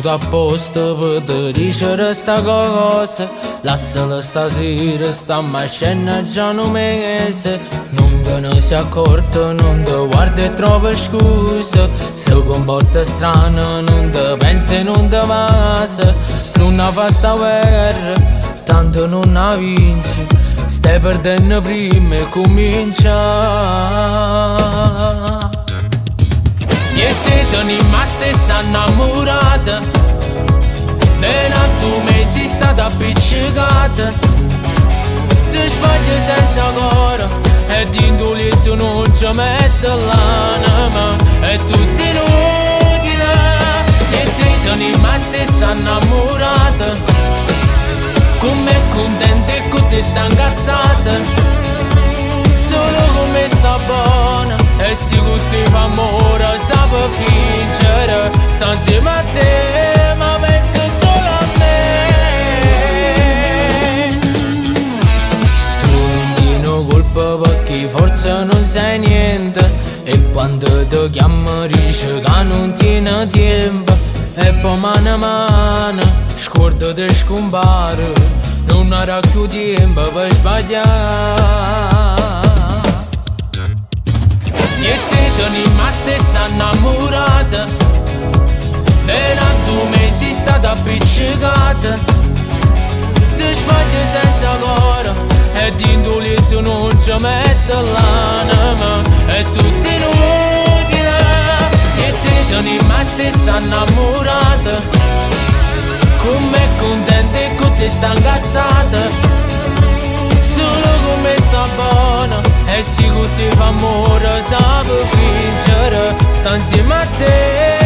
Venuto apposta pe te dicere sta cosa. Lassala stasera, stammo ascenno già nu mese. Nun te ne sei accorto, nun te guarda e trova scusa. Se comporta strano, nun te pensa e nun te vasa. Nun 'a fa sta guerra, tanto nun 'a vince. Stai perdenno primma 'e comincià. Io e te tenimm' 'a stessa 'nnammurata. Bene a tu me si stata appiccicata. Te sbagli senza core e dint' 'o lietto nun ce mette l'anema. È tutto inutile. Io e te tenimm' 'a stessa 'nnammurata. Comm'è contenta e cu te sta 'ncazzata. Solo cu me sta bona e si cu te fa ammore sape fingere. Sta 'nzieme a te ma pensa solo a me. Tu nun tiene colpa perché forse non sai niente. E quando ti chiamo dici che non tiene tempo. E poi mano a mano scorda te scompare. Nun avrà più tempo per sbagliare. Io e te tenimm' 'a stessa 'nnammurata. Bene a tu me si stata appiccicata. Te sbagli senza core e dint' 'o lietto nun ce mette l'anema. È tutto inutile. Io e te tenimm' 'a stessa 'nnammurata. Comm'è contenta e cu te sta 'ncazzata. Solo cu me sta bona e si cu te fa ammore sape fingere. Sta 'nzieme a te.